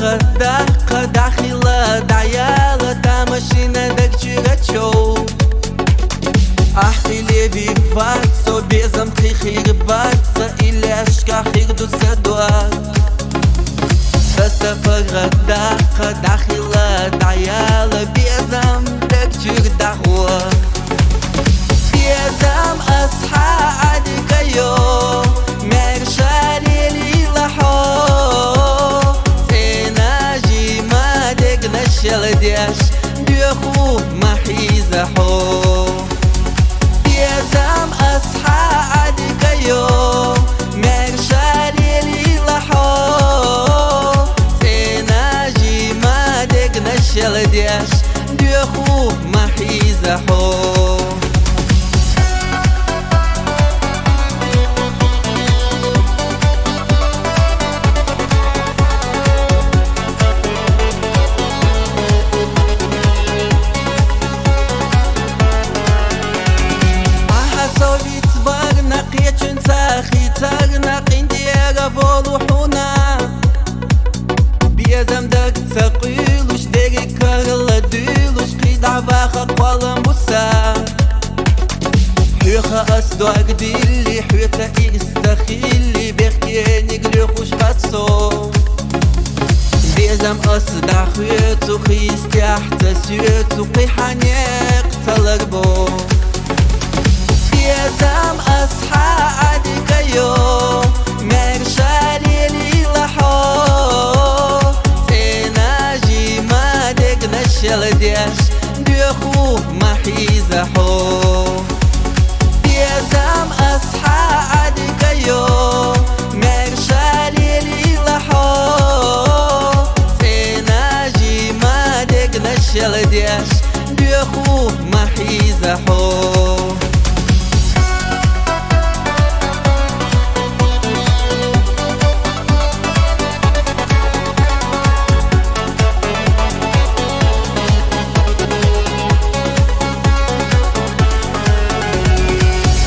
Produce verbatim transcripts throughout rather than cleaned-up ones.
Даха дахила даяла тамашина даг чура чоу. Ахтиле виват со безам тихирбат са иляшка хирду садуа. Сасапара даха дахила даяла безам даг чур дахуа. Безам асха адикайо, мершалили лахо. Цена жима дегна шелдеш, дюху махиза хо. Безам асха адикайо, мершалили лахо. Цена жима дегна шелдеш, дюху махиза хо. Аха совицварна кечунца хицарна къиндера волухуна. Безам даг цакъуйлуш дерикарла дуйлуш къидаваха къвала муса. Хьуьха ас дуагдилли, хьуьца ирсахилли, бехкениг луьхуш хасо. Безам ас дахуьцу хистяхца сюьцу кхихьанекъ цаларбо. Безам асха адикайо, мершалили лахо. Цена жима дегна шелдеш, дюху махиза хо. Безам асха адикайо, мершалили лахо. Цена жима дегна шелдеш, дюху махиза хо.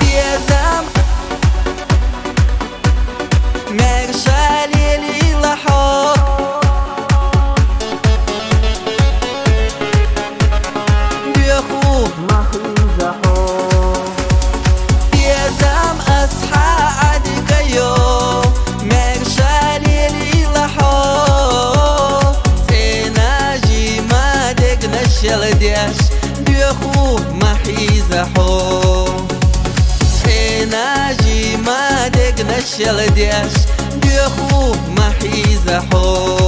Безам мершалили лахо. Дюху махиза хо. Безам асха адикайо, мершалили лахо. Цена жима дегна шелдеш, дюху махиза хо. Цена жима дегна шелдеш, дюху махиза хо.